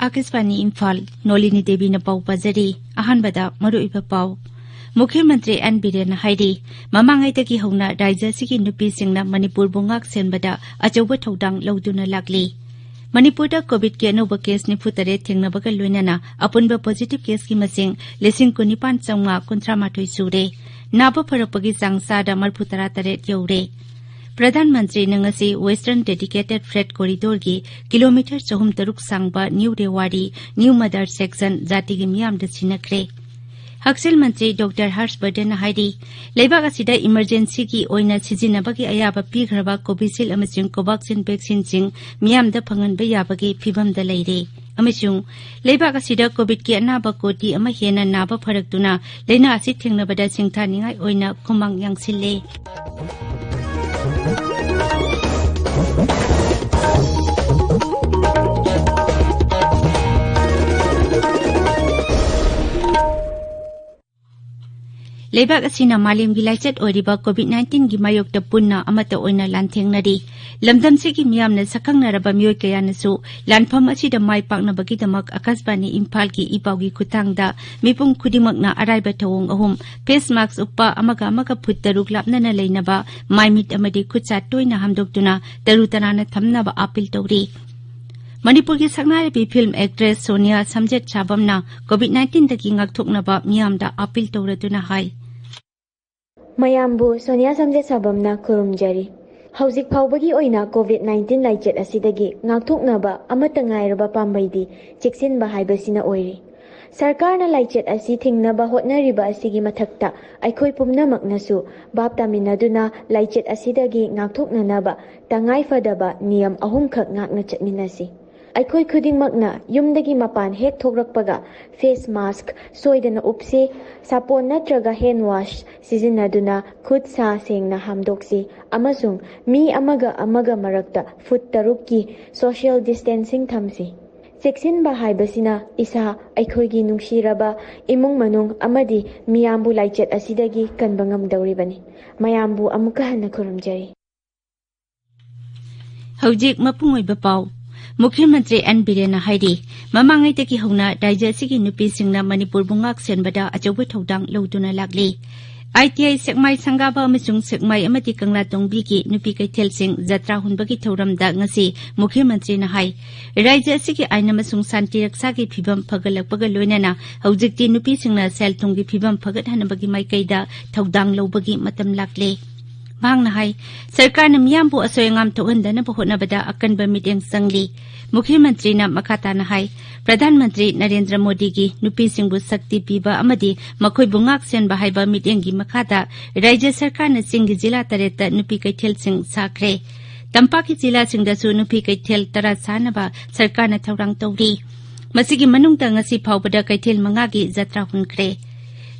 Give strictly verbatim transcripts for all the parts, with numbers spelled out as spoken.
ꯑꯥꯀꯥꯁꯕꯥꯅꯤ ꯏꯝꯐꯥꯜ, ꯅꯣꯂꯤꯅꯤ ꯗꯦꯕꯤꯅ ꯄꯥꯎ ꯄꯥꯖꯔꯤ꯫ ꯑꯍꯥꯟꯕꯗ ꯃꯔꯨꯑꯣꯏꯕ ꯄꯥꯎ꯫ ꯃꯨꯈ꯭ꯌ ꯃꯟꯇ꯭ꯔꯤ ꯑꯦꯟ ꯕꯤꯔꯦꯟꯅ ꯍꯥꯏꯔꯤ, ꯃꯃꯥꯡꯉꯩꯗꯒꯤ ꯍꯧꯅ ꯔꯥꯖ꯭ꯌ ꯑꯁꯤꯒꯤ ꯅꯨꯄꯤꯁꯤꯡꯅ ꯃꯅꯤꯄꯨꯔꯕꯨ ꯉꯥꯛ ꯁꯦꯟꯕꯗ ꯑꯆꯧꯕ ꯊꯧꯗꯥꯡ ꯂꯧꯗꯨꯅ ꯂꯥꯛꯂꯤ꯫ ꯃꯅꯤꯄꯨꯔꯗ ꯀꯣꯚꯤꯗꯀꯤ ꯑꯅꯧꯕ ꯀꯦꯁ ꯅꯤꯐꯨ ꯇꯔꯦꯠ ꯊꯦꯡꯅꯕꯒ ꯂꯣꯏꯅꯅ ꯑꯄꯨꯟꯕ ꯄꯣꯖꯤꯇꯤꯚ ꯀꯦꯁꯀꯤ ꯃꯁꯤꯡ ꯂꯤꯁꯤꯡ ꯀꯨꯟꯅꯤꯄꯥꯟ ꯆꯥꯝꯃꯉꯥ ꯀꯨꯟꯊ꯭ꯔꯥ ꯃꯥꯊꯣꯏ ꯁꯨꯔꯦ꯫ ꯅꯥꯕ ꯐꯔꯛꯄꯒꯤ ꯆꯥꯡ ꯆꯥꯗ ꯃꯔꯤꯐꯨ ꯇꯔꯥ ꯇꯔꯦꯠ ꯌꯧꯔꯦ꯫ ꯄ꯭ꯔꯙꯥꯟ ꯃꯟꯇ꯭ꯔꯤꯅ ꯉꯁꯤ Western Dedicated Freight Corridorꯒꯤ ꯀꯤꯂꯣꯃꯤꯇꯔ ꯆꯍꯨꯝ ꯇꯔꯨꯛ ꯁꯥꯡꯕ ꯅ꯭ꯌꯨ ꯔꯦꯋꯥꯔꯤ, ꯅ꯭ꯌꯨ ꯃꯗꯥꯔ section ꯖꯥꯇꯤꯒꯤ ꯃꯤꯌꯥꯝꯗ ꯁꯤꯟꯅꯈ꯭ꯔꯦ꯫ ꯍꯛꯁꯦꯜ ꯃꯟꯇ꯭ꯔꯤ ꯗꯣꯛꯇꯔ ꯍꯔꯁ ꯕꯔꯙꯟꯅ ꯍꯥꯏꯔꯤ, ꯂꯩꯕꯥꯛ ꯑꯁꯤꯗ ꯏꯃꯔꯖꯦꯟꯁꯤꯒꯤ ꯑꯣꯏꯅ ꯁꯤꯖꯤꯟꯅꯕꯒꯤ ꯑꯌꯥꯕ ꯄꯤꯈ꯭ꯔꯕ ꯀꯣꯚꯤꯁꯤꯜ ꯑꯃꯁꯨꯡ ꯀꯣꯚꯥꯛꯁꯤꯟ ꯚꯦꯛꯁꯤꯟꯁꯤꯡ ꯃꯤꯌꯥꯝꯗ ꯐꯪꯍꯟꯕ ꯌꯥꯕꯒꯤ ꯐꯤꯚꯝꯗ ꯂꯩꯔꯦ ꯑꯃꯁꯨꯡ ꯂꯩꯕꯥꯛ ꯑꯁꯤꯗ ꯀꯣꯚꯤꯗꯀꯤ ꯑꯅꯥꯕ ꯀꯣꯇꯤ ꯑꯃ ꯍꯦꯟꯅ ꯅꯥꯕ ꯐꯔꯛꯇꯨꯅ ꯂꯥꯏꯅꯥ ꯑꯁꯤ ꯊꯦꯡꯅꯕꯗ ꯁꯤꯡꯊꯥꯅꯤꯡꯉꯥꯏ ꯑꯣꯏꯅ ꯈꯨꯃꯥꯡ ꯌꯥꯡꯁꯤꯜꯂꯦ꯫ ꯂꯩꯕꯥꯛ ꯑꯁꯤꯅ ꯃꯥꯂꯦꯝꯒꯤ ꯂꯥꯏꯆꯠ ꯑꯣꯏꯔꯤꯕ ꯀꯣꯚꯤꯗ ꯅꯥꯏꯟꯇꯤꯟꯒꯤ ꯃꯥꯌꯣꯛꯇ ꯄꯨꯟꯅ ꯑꯃꯠꯇ ꯑꯣꯏꯅ ꯂꯥꯟꯊꯦꯡꯅꯔꯤ꯫ ꯂꯝꯗꯝꯁꯤꯒꯤ ꯃꯤꯌꯥꯝꯅ ꯁꯛꯈꯪꯅꯔꯕ ꯃꯤꯑꯣꯏ ꯀꯌꯥꯅꯁꯨ ꯂꯥꯟꯐꯝ ꯑꯁꯤꯗ ꯃꯥꯏ ꯄꯥꯛꯅꯕꯒꯤꯗꯃꯛ ꯑꯀꯥꯁꯕꯥꯅꯤ ꯏꯝꯐꯥꯜꯒꯤ ꯏ ꯄꯥꯎꯒꯤ ꯈꯨꯠꯊꯥꯡꯗ ꯃꯤꯄꯨꯝ ꯈꯨꯗꯤꯡꯃꯛꯅ ꯑꯔꯥꯏꯕ ꯊꯧꯑꯣꯡ ꯑꯍꯨꯝ, ꯐꯦꯁ ꯃꯥꯁꯛ ꯎꯞꯄ, ꯑꯃꯒ ꯑꯃꯒ ꯐꯨꯠ ꯇꯔꯨꯛ ꯂꯥꯞꯅꯅ ꯂꯩꯅꯕ, ꯃꯥꯏ ꯃꯤꯠ ꯑꯃꯗꯤ ꯈꯨꯠ ꯁꯥ ꯇꯣꯏꯅ ꯍꯥꯝꯗꯣꯛꯇꯨꯅ ꯇꯔꯨ ꯇꯅꯥꯟꯅ ꯊꯝꯅꯕ ꯑꯥꯄꯤꯜ ꯇꯧꯔꯤ꯫ ꯃꯅꯤꯄꯨꯔꯒꯤ ꯁꯛꯅꯥꯏꯔꯕꯤ ꯐꯤꯜꯝ ꯑꯦꯛꯇ꯭ꯔꯦꯁ ꯁꯣꯅꯤꯌꯥ ꯁꯝꯖꯦꯠ ꯁꯥꯕꯝꯅ ꯀꯣꯚꯤꯗ ꯅꯥꯏꯟꯇꯤꯟꯗꯒꯤ ꯉꯥꯛꯊꯣꯛꯅꯕ ꯃꯤꯌꯥꯝꯗ ꯑꯥꯄꯤꯜ ꯇꯧꯔꯗꯨꯅ ꯍꯥꯏ꯫ ꯃꯌꯥꯝꯕꯨ ꯁꯣꯅꯤꯌꯥ ꯁꯝꯖꯦꯠ ꯁꯥꯕꯝꯅ ꯈꯨꯔꯨꯝꯖꯔꯤ꯫ ꯍꯧꯖꯤꯛ ꯐꯥꯎꯕꯒꯤ ꯑꯣꯏꯅ ꯀꯣꯚꯤꯗ ꯅꯥꯏꯟꯇꯤꯟ ꯂꯥꯏꯆꯠ ꯑꯁꯤꯗꯒꯤ ꯉꯥꯛꯊꯣꯛꯅꯕ ꯑꯃꯠꯇ ꯉꯥꯏꯔꯕ ꯄꯥꯝꯕꯩꯗꯤ ꯆꯦꯛꯁꯤꯟꯕ ꯍꯥꯏꯕꯁꯤꯅ ꯑꯣꯏꯔꯤ꯫ ꯁꯔꯀꯥꯔꯅ ꯂꯥꯏꯆꯠ ꯑꯁꯤ ꯊꯤꯡꯅꯕ ꯍꯣꯠꯅꯔꯤꯕ ꯑꯁꯤꯒꯤ ꯃꯊꯛꯇ ꯑꯩꯈꯣꯏ ꯄꯨꯝꯅꯃꯛꯅꯁꯨ ꯚꯥꯞ ꯇꯥꯃꯤꯟꯅꯗꯨꯅ ꯂꯥꯏꯆꯠ ꯑꯁꯤꯗꯒꯤ ꯉꯥꯛꯊꯣꯛꯅꯅꯕ ꯇꯉꯥꯏ ꯐꯗꯕ ꯅꯤꯌꯝ ꯑꯍꯨꯝꯈꯛ ꯉꯥꯛꯅ ꯆꯠꯃꯤꯟꯅꯁꯤ꯫ ꯑꯩꯈꯣꯏ ꯈꯨꯗꯤꯡꯃꯛꯅ ꯌꯨꯝꯗꯒꯤ ꯃꯄꯥꯟ ꯍꯦꯛ ꯊꯣꯛꯂꯛꯄꯒ ꯐꯦꯁ ꯃꯥꯁꯛ ꯁꯣꯏꯗꯅ ꯎꯞꯁꯤ, ꯁꯥꯄꯣꯟ ꯅꯠꯇ꯭ꯔꯒ ꯍꯦꯟ ꯋꯥꯁ ꯁꯤꯖꯤꯟꯅꯗꯨꯅ ꯈꯨꯠ ꯁꯥ ꯁꯦꯡꯅ ꯍꯥꯝꯗꯣꯛꯁꯤ ꯑꯃꯁꯨꯡ ꯃꯤ ꯑꯃꯒ ꯑꯃꯒ ꯃꯔꯛꯇ ꯐꯨꯠ ꯇꯔꯨꯛꯀꯤ ꯁꯣꯁꯤꯌꯦꯜ ꯗꯤꯁꯇꯦꯟꯁꯤꯡ ꯊꯝꯁꯤ꯫ ꯆꯦꯛꯁꯤꯟꯕ ꯍꯥꯏꯕꯁꯤꯅ ꯏꯁꯥ, ꯑꯩꯈꯣꯏꯒꯤ ꯅꯨꯡꯁꯤꯔꯕ ꯏꯃꯨꯡ ꯃꯅꯨꯡ ꯑꯃꯗꯤ ꯃꯤꯌꯥꯝꯕꯨ ꯂꯥꯏꯆꯠ ꯑꯁꯤꯗꯒꯤ ꯀꯟꯕ ꯉꯝꯗꯧꯔꯤꯕꯅꯤ꯫ ꯃꯌꯥꯝꯕꯨ ꯑꯃꯨꯛꯀ ꯍꯟꯅ ꯈꯨꯔꯨꯝꯖꯔꯤ꯫ ꯍꯧꯖꯤꯛ ꯃꯄꯨꯡ ꯑꯣꯏꯕ ꯄꯥꯎ꯫ ꯃꯨꯈ꯭ꯌ ꯃꯟꯇ꯭ꯔꯤ ꯑꯦꯟ ꯕꯤꯔꯦꯟꯅ ꯍꯥꯏꯔꯤ, ꯃꯃꯥꯡꯉꯩꯗꯒꯤ ꯍꯧꯅ ꯔꯥꯖ꯭ꯌ ꯑꯁꯤꯒꯤ ꯅꯨꯄꯤꯁꯤꯡꯅ ꯃꯅꯤꯄꯨꯔꯕꯨ ꯉꯥꯛ ꯁꯦꯟꯕꯗ ꯑꯆꯧꯕ ꯊꯧꯗꯥꯡ ꯂꯧꯗꯨꯅ ꯂꯥꯛꯂꯤ꯫ ꯑꯥꯏ ꯇꯤ ꯑꯥꯏ ꯁꯦꯛꯃꯥꯏ ꯁꯪꯒꯥꯕ ꯑꯃꯁꯨꯡ ꯁꯦꯛꯃꯥꯏ ꯑꯃꯗꯤ ꯀꯪꯂꯥꯇꯣꯡꯕꯤꯒꯤ ꯅꯨꯄꯤ ꯀꯩꯊꯦꯜꯁꯤꯡ ꯖꯇ꯭ꯔꯥ ꯍꯨꯟꯕꯒꯤ ꯊꯧꯔꯝꯗ ꯉꯁꯤ ꯃꯨꯈ꯭ꯌ ꯃꯟꯇ꯭ꯔꯤꯅ ꯍꯥꯏ, ꯔꯥꯖ꯭ꯌ ꯑꯁꯤꯒꯤ ꯑꯥꯏꯟ ꯑꯃꯁꯨꯡ ꯁꯥꯟꯇꯤ ꯔꯛꯁꯥꯒꯤ ꯐꯤꯕꯝ ꯐꯒꯠꯂꯛꯄꯒ ꯂꯣꯏꯅꯅ ꯍꯧꯖꯤꯛꯇꯤ ꯅꯨꯄꯤꯁꯤꯡꯅ ꯁꯦꯜ ꯊꯨꯝꯒꯤ ꯐꯤꯕꯝ ꯐꯒꯠꯍꯟꯅꯕꯒꯤ ꯃꯥꯏꯀꯩꯗ ꯊꯧꯗꯥꯡ ꯂꯧꯕꯒꯤ ꯃꯇꯝ ꯂꯥꯛꯂꯦ꯫ ꯃꯍꯥꯛꯅ ꯍꯥꯏ, ꯁꯔꯀꯥꯔꯅ ꯃꯤꯌꯥꯝꯕꯨ ꯑꯁꯣꯏ ꯑꯉꯥꯝ ꯊꯣꯛꯍꯟꯗꯅꯕ ꯍꯣꯠꯅꯕꯗ ꯑꯀꯟꯕ ꯃꯤꯠꯌꯦꯡ ꯆꯪꯂꯤ꯫ ꯃꯨꯈ꯭ꯌ ꯃꯟꯇ꯭ꯔꯤꯅ ꯃꯈꯥ ꯇꯥꯅ ꯍꯥꯏ, ꯄ꯭ꯔꯙꯥꯟ ꯃꯟꯇ꯭ꯔꯤ ꯅꯔꯦꯟꯗ꯭ꯔ ꯃꯣꯗꯤꯒꯤ ꯅꯨꯄꯤꯁꯤꯡꯕꯨ ꯁꯛꯇꯤ ꯄꯤꯕ ꯑꯃꯗꯤ ꯃꯈꯣꯏꯕꯨ ꯉꯥꯛ ꯁꯦꯟꯕ ꯍꯥꯏꯕ ꯃꯤꯠꯌꯦꯡꯒꯤ ꯃꯈꯥꯗ ꯔꯥꯖ꯭ꯌ ꯁꯔꯀꯥꯔꯅ ꯆꯤꯡꯒꯤ ꯖꯤꯂꯥ ꯇꯔꯦꯠꯇ ꯅꯨꯄꯤ ꯀꯩꯊꯦꯜꯁꯤꯡ ꯁꯥꯈ꯭ꯔꯦ꯫ ꯇꯝꯄꯥꯛꯀꯤ ꯖꯤꯂꯥꯁꯤꯡꯗꯁꯨ ꯅꯨꯄꯤ ꯀꯩꯊꯦꯜ ꯇꯔꯥ ꯁꯥꯅꯕ ꯁꯔꯀꯥꯔꯅ ꯊꯧꯔꯥꯡ ꯇꯧꯔꯤ꯫ ꯃꯁꯤꯒꯤ ꯃꯅꯨꯡꯗ ꯉꯁꯤ ꯐꯥꯎꯕꯗ ꯀꯩꯊꯦꯜ ꯃꯉꯥꯒꯤ ꯖꯇ꯭ꯔꯥ ꯍꯨꯟꯈ꯭ꯔꯦ꯫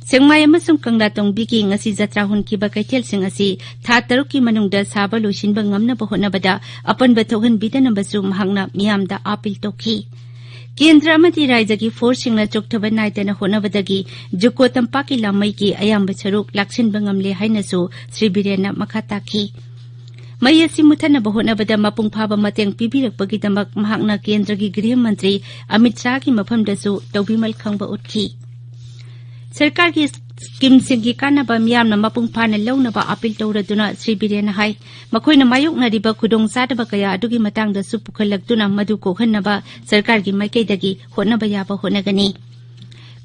ꯁꯦꯛꯃꯥꯏ ꯑꯃꯁꯨꯡ ꯀꯪꯂꯥꯇꯣꯡꯕꯤꯒꯤ ꯉꯁꯤ ꯖꯇ꯭ꯔꯥ ꯍꯨꯟꯈꯤꯕ ꯀꯩꯊꯦꯜꯁꯤꯡ ꯑꯁꯤ ꯊꯥ ꯇꯔꯨꯛꯀꯤ ꯃꯅꯨꯡꯗ ꯁꯥꯕ ꯂꯣꯏꯁꯤꯟꯕ ꯉꯝꯅꯕ ꯍꯣꯠꯅꯕꯗ ꯑꯄꯟꯕ ꯊꯣꯛꯍꯟꯕꯤꯗꯅꯕꯁꯨ ꯃꯍꯥꯛꯅ ꯃꯤꯌꯥꯝꯗ ꯑꯥꯄꯤꯜ ꯇꯧꯈꯤ꯫ ꯀꯦꯟꯗ꯭ꯔ ꯑꯃꯗꯤ ꯔꯥꯖ꯭ꯌꯒꯤ ꯐꯣꯔꯁꯁꯤꯡꯅ ꯆꯣꯛꯊꯕ ꯅꯥꯏꯗꯅ ꯍꯣꯠꯅꯕꯗꯒꯤ ꯖꯨꯀꯣ ꯇꯝꯄꯥꯛꯀꯤ ꯂꯥꯃꯩꯒꯤ ꯑꯌꯥꯝꯕ ꯁꯔꯨꯛ ꯂꯥꯛꯁꯤꯟꯕ ꯉꯝꯂꯦ ꯍꯥꯏꯅꯁꯨ ꯁ꯭ꯔꯤ ꯕꯤꯔꯦꯟꯅ ꯃꯈꯥ ꯇꯥꯈꯤ꯫ ꯃꯩ ꯑꯁꯤ ꯃꯨꯠꯊꯠꯅꯕ ꯍꯣꯠꯅꯕꯗ ꯃꯄꯨꯡ ꯐꯥꯕ ꯃꯇꯦꯡ ꯄꯤꯕꯤꯔꯛꯄꯒꯤꯗꯃꯛ ꯃꯍꯥꯛꯅ ꯀꯦꯟꯗ꯭ꯔꯒꯤ ꯒ꯭ꯔꯤꯍ ꯃꯟꯇ꯭ꯔꯤ ꯑꯃꯤꯠ ꯁꯥꯍꯒꯤ ꯃꯐꯝꯗꯁꯨ ꯇꯧꯕꯤꯃꯜ ꯈꯪꯕ ꯎꯠꯈꯤ꯫ ꯁꯔꯀꯥꯔꯒꯤ ꯁ꯭ꯀꯤꯝꯁꯤꯡꯒꯤ ꯀꯥꯟꯅꯕ ꯃꯤꯌꯥꯝꯅ ꯃꯄꯨꯡ ꯐꯥꯅ ꯂꯧꯅꯕ ꯑꯥꯄꯤꯜ ꯇꯧꯔꯗꯨꯅ ꯁ꯭ꯔꯤ ꯕꯤꯔꯦꯟꯅ ꯍꯥꯏ, ꯃꯈꯣꯏꯅ ꯃꯥꯌꯣꯛꯅꯔꯤꯕ ꯈꯨꯗꯣꯡꯆꯥꯗꯕ ꯀꯌꯥ ꯑꯗꯨꯒꯤ ꯃꯇꯥꯡꯗꯁꯨ ꯄꯨꯈꯠꯂꯛꯇꯨꯅ ꯃꯗꯨ ꯀꯣꯛꯍꯟꯅꯕ ꯁꯔꯀꯥꯔꯒꯤ ꯃꯥꯏꯀꯩꯗꯒꯤ ꯍꯣꯠꯅꯕ ꯌꯥꯕ ꯍꯣꯠꯅꯒꯅꯤ꯫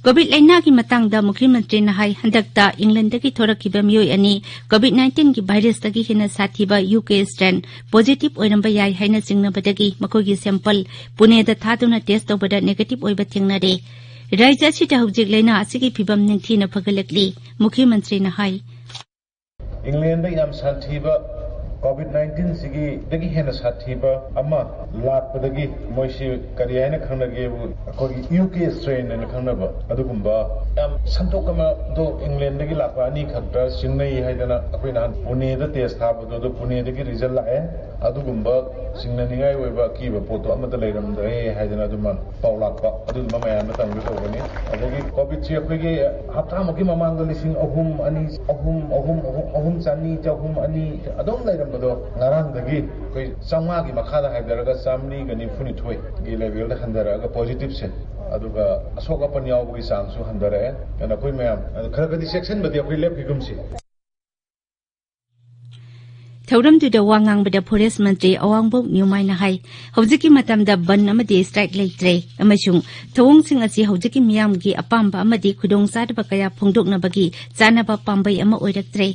ꯀꯣꯚꯤꯗ ꯂꯥꯏꯅꯥꯒꯤ ꯃꯇꯥꯡꯗ ꯃꯨꯈ꯭ꯌ ꯃꯟꯇ꯭ꯔꯤꯅ ꯍꯥꯏ, ꯍꯟꯗꯛꯇ ꯏꯪꯂꯦꯟꯗꯒꯤ ꯊꯣꯔꯛꯈꯤꯕ ꯃꯤꯑꯣꯏ ꯑꯅꯤ ꯀꯣꯚꯤꯗ ꯅꯥꯏꯟꯇꯤꯟꯒꯤ ꯚꯥꯏꯔꯁꯇꯒꯤ ꯍꯦꯟꯅ ꯁꯥꯊꯤꯕ ꯌꯨ ꯀꯦ ꯁ꯭ꯇ꯭ꯔꯦꯟ ꯄꯣꯖꯤꯇꯤꯚ ꯑꯣꯏꯔꯝꯕ ꯌꯥꯏ ꯍꯥꯏꯅ ꯆꯤꯡꯅꯕꯗꯒꯤ ꯃꯈꯣꯏꯒꯤ ꯁꯦꯝꯄꯜ ꯄꯨꯅꯦꯗ ꯊꯥꯗꯨꯅ ꯇꯦꯁ ꯇꯧꯕꯗ ꯅꯦꯒꯦꯇꯤꯚ ꯑꯣꯏꯕ ꯊꯦꯡꯅꯔꯦ꯫ ꯔꯥꯖ꯭ꯌ ꯑꯁꯤꯗ ꯍꯧꯖꯤꯛ ꯂꯥꯏꯅꯥ ꯑꯁꯤꯒꯤ ꯐꯤꯕꯝ ꯅꯤꯡꯊꯤꯅ ꯐꯒꯠꯂꯛꯂꯤ꯫ ꯃꯨꯈ꯭ꯌ ꯃꯟꯇ꯭ꯔꯤꯅ ꯍꯥꯏ, ꯏꯪꯂꯦꯟꯗ ꯌꯥꯝ ꯁꯥꯊꯤꯕ ꯀꯣꯚꯤꯗ ꯅꯥꯏꯟꯇꯤꯟꯁꯤꯒꯤꯗꯒꯤ ꯍꯦꯟꯅ ꯁꯥꯊꯤꯕ ꯑꯃ ꯂꯥꯛꯄꯗꯒꯤ ꯃꯣꯏꯁꯤ ꯀꯔꯤ ꯍꯥꯏꯅ ꯈꯪꯅꯒꯦꯕꯨ, ꯑꯩꯈꯣꯏꯒꯤ ꯌꯨ ꯀꯦ ꯁ꯭ꯇ꯭ꯔꯦꯟ ꯍꯥꯏꯅ ꯈꯪꯅꯕ ꯑꯗꯨꯒꯨꯝꯕ ꯌꯥꯝ ꯁꯟꯗꯣꯛ ꯑꯃ ꯑꯗꯣ ꯏꯪꯂꯦꯟꯗꯒꯤ ꯂꯥꯛꯄ ꯑꯅꯤꯈꯛꯇ ꯆꯤꯡꯅꯩ ꯍꯥꯏꯗꯅ ꯑꯩꯈꯣꯏ ꯅꯍꯥꯟ ꯄꯨꯅꯦꯗ ꯇꯦꯁ ꯊꯥꯕꯗꯣ, ꯑꯗꯣ ꯄꯨꯅꯦꯗꯒꯤ ꯔꯤꯖꯜ ꯂꯥꯛꯑꯦ꯫ ꯑꯗꯨꯒꯨꯝꯕ ꯆꯤꯡꯅꯅꯤꯡꯉꯥꯏ ꯑꯣꯏꯕ ꯑꯀꯤꯕ ꯄꯣꯠꯇꯣ ꯑꯃꯠꯇ ꯂꯩꯔꯝꯗ꯭ꯔꯦ ꯍꯥꯏꯗꯅ ꯑꯗꯨꯃ ꯄꯥꯎ ꯂꯥꯛꯄ, ꯑꯗꯨꯗꯨꯃ ꯃꯌꯥꯝꯗ ꯇꯝꯒꯦ ꯇꯧꯕꯅꯤ꯫ ꯑꯗꯒꯤ ꯀꯣꯚꯤꯗꯁꯤ ꯑꯩꯈꯣꯏꯒꯤ ꯍꯞꯇꯥꯃꯨꯛꯀꯤ ꯃꯃꯥꯡꯗ ꯂꯤꯁꯤꯡ ꯑꯍꯨꯝ, ꯑꯅꯤ, ꯑꯍꯨꯝ, ꯑꯍꯨꯝ, ꯑꯍꯨꯝ, ꯑꯍꯨꯝ ꯆꯅꯤ, ꯆꯍꯨꯝ, ꯑꯅꯤ ꯑꯗꯨꯝ ꯂꯩꯔꯝꯕꯗꯣ, ꯉꯔꯥꯡꯗꯒꯤ ꯑꯩꯈꯣꯏ ꯆꯥꯝꯃꯉꯥꯒꯤ ꯃꯈꯥꯗ ꯍꯥꯏꯊꯔꯒ ꯆꯥꯃꯔꯤꯒ ꯅꯤꯐꯨꯅꯤꯊꯣꯏꯒꯤ ꯂꯦꯚꯦꯜꯗ ꯍꯟꯊꯔꯛꯑꯒ ꯄꯣꯖꯤꯇꯤꯚꯁꯦ, ꯑꯗꯨꯒ ꯑꯁꯣꯛ ꯑꯄꯟ ꯌꯥꯎꯕꯒꯤ ꯆꯥꯡꯁꯨ ꯍꯟꯊꯔꯛꯑꯦ꯫ ꯑꯗꯨꯅ ꯑꯩꯈꯣꯏ ꯃꯌꯥꯝ ꯑꯗꯨ ꯈꯔ ꯈꯔꯗꯤ ꯆꯦꯛꯁꯤꯟꯕꯗꯤ ꯑꯩꯈꯣꯏ ꯂꯦꯞꯄꯤꯒꯨꯝꯁꯤ꯫ ꯊꯧꯔꯝꯗꯨꯗ ꯋꯥ ꯉꯥꯡꯕꯗ ꯐꯣꯔꯦꯁ ꯃꯟꯇ꯭ꯔꯤ ꯑꯋꯥꯡꯕꯣꯛ ꯅ꯭ꯌꯨꯃꯥꯏꯅ ꯍꯥꯏ, ꯍꯧꯖꯤꯛꯀꯤ ꯃꯇꯝꯗ ꯕꯟ ꯑꯃꯗꯤ ꯁ꯭ꯇ꯭ꯔꯥꯏꯛ ꯂꯩꯇ꯭ꯔꯦ ꯑꯃꯁꯨꯡ ꯊꯧꯑꯣꯡꯁꯤꯡ ꯑꯁꯤ ꯍꯧꯖꯤꯛꯀꯤ ꯃꯤꯌꯥꯝꯒꯤ ꯑꯄꯥꯝꯕ ꯑꯃꯗꯤ ꯈꯨꯗꯣꯡꯆꯥꯗꯕ ꯀꯌꯥ ꯐꯣꯡꯗꯣꯛꯅꯕꯒꯤ ꯆꯥꯅꯕ ꯄꯥꯝꯕꯩ ꯑꯃ ꯑꯣꯏꯔꯛꯇ꯭ꯔꯦ꯫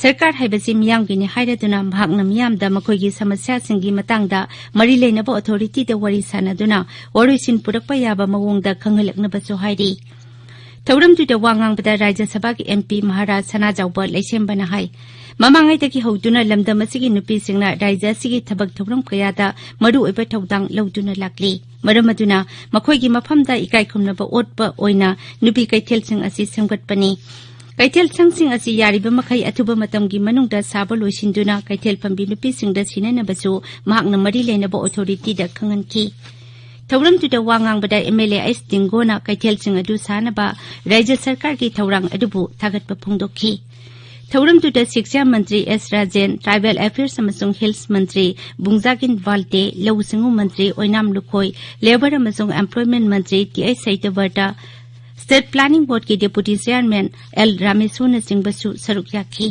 ꯁꯔꯀꯥꯔ ꯍꯥꯏꯕꯁꯤ ꯃꯤꯌꯥꯝꯒꯤꯅꯤ ꯍꯥꯏꯔꯗꯨꯅ ꯃꯍꯥꯛꯅ ꯃꯤꯌꯥꯝꯗ ꯃꯈꯣꯏꯒꯤ ꯁꯃꯁ꯭ꯌꯥꯁꯤꯡꯒꯤ ꯃꯇꯥꯡꯗ ꯃꯔꯤ ꯂꯩꯅꯕ ꯑꯣꯊꯣꯔꯤꯇꯤꯗ ꯋꯥꯔꯤ ꯁꯥꯅꯗꯨꯅ ꯋꯥꯔꯣꯏꯁꯤꯟ ꯄꯨꯔꯛꯄ ꯌꯥꯕ ꯃꯑꯣꯡꯗ ꯈꯪꯍꯜꯂꯛꯅꯕꯁꯨ ꯍꯥꯏꯔꯤ꯫ ꯊꯧꯔꯝꯗꯨꯗ ꯋꯥ ꯉꯥꯡꯕꯗ ꯔꯥꯖ꯭ꯌ ꯁꯚꯥꯒꯤ MP ꯃꯍꯥꯔꯥꯖ ꯁꯅꯥꯖꯥꯎꯕ ꯂꯩꯁꯦꯝꯕꯅ ꯍꯥꯏ, ꯃꯃꯥꯡꯉꯩꯗꯒꯤ ꯍꯧꯗꯨꯅ ꯂꯝꯗꯝ ꯑꯁꯤꯒꯤ ꯅꯨꯄꯤꯁꯤꯡꯅ ꯔꯥꯖ꯭ꯌ ꯑꯁꯤꯒꯤ ꯊꯕꯛ ꯊꯧꯔꯝ ꯀꯌꯥꯗ ꯃꯔꯨꯑꯣꯏꯕ ꯊꯧꯗꯥꯡ ꯂꯧꯗꯨꯅ ꯂꯥꯛꯂꯤ꯫ ꯃꯔꯝ ꯑꯗꯨꯅ ꯃꯈꯣꯏꯒꯤ ꯃꯐꯝꯗ ꯏꯀꯥꯏ ꯈꯨꯝꯅꯕ ꯎꯠꯄ ꯑꯣꯏꯅ ꯅꯨꯄꯤ ꯀꯩꯊꯦꯜꯁꯤꯡ ꯑꯁꯤ ꯁꯦꯝꯒꯠꯄꯅꯤ꯫ ꯀꯩꯊꯦꯜ ꯁꯪꯁꯤꯡ ꯑꯁꯤ ꯌꯥꯔꯤꯕ ꯃꯈꯩ ꯑꯊꯨꯕ ꯃꯇꯝꯒꯤ ꯃꯅꯨꯡꯗ ꯁꯥꯕ ꯂꯣꯏꯁꯤꯟꯗꯨꯅ ꯀꯩꯊꯦꯜ ꯐꯝꯕꯤ ꯅꯨꯄꯤꯁꯤꯡꯗ ꯁꯤꯟꯅꯅꯕꯁꯨ ꯃꯍꯥꯛꯅ ꯃꯔꯤ ꯂꯩꯅꯕ ꯑꯣꯊꯣꯔꯤꯇꯤꯗ ꯈꯪꯍꯟꯈꯤ꯫ ꯊꯧꯔꯝꯗꯨꯗ ꯋꯥ ꯉꯥꯡꯕꯗ MLA ꯑꯦꯁ ꯇꯤꯡꯒꯣꯅ ꯀꯩꯊꯦꯜꯁꯤꯡ ꯑꯗꯨ ꯁꯥꯅꯕ ꯔꯥꯖ꯭ꯌ ꯁꯔꯀꯥꯔꯒꯤ ꯊꯧꯔꯥꯡ ꯑꯗꯨꯕꯨ ꯊꯥꯒꯠꯄ ꯐꯣꯡꯗꯣꯛꯈꯤ꯫ ꯊꯧꯔꯝꯗꯨꯗ ꯁꯤꯛꯁꯥ ꯃꯟꯇ꯭ꯔꯤ ꯑꯦꯁ ꯔꯥꯖꯦꯟ, ꯇ꯭ꯔꯥꯏꯕꯦꯜ ꯑꯦꯐꯤꯌꯔꯁ ꯑꯃꯁꯨꯡ ꯍꯤꯜꯁ ꯃꯟꯇ꯭ꯔꯤ ꯕꯨꯡꯖꯥꯒꯤꯟ ꯕꯥꯜꯇꯦ, ꯂꯧꯎ ꯁꯤꯡꯎ ꯃꯟꯇ꯭ꯔꯤ ꯑꯣꯏꯅꯥꯝ ꯂꯨꯈꯣꯏ, ꯂꯦꯕꯔ ꯑꯃꯁꯨꯡ ꯑꯦꯝꯄ꯭ꯂꯣꯏꯃꯦꯟ ꯃꯟꯇ꯭ꯔꯤ T H Satyabrata, state planning ꯕꯣꯔꯗꯀꯤ ꯗꯦꯄꯨꯇꯤ ꯆꯦꯌꯔꯃꯦꯟ ꯑꯦꯜ ꯔꯥꯃꯦꯁꯨꯅꯆꯤꯡꯕꯁꯨ ꯁꯔꯨꯛ ꯌꯥꯈꯤ꯫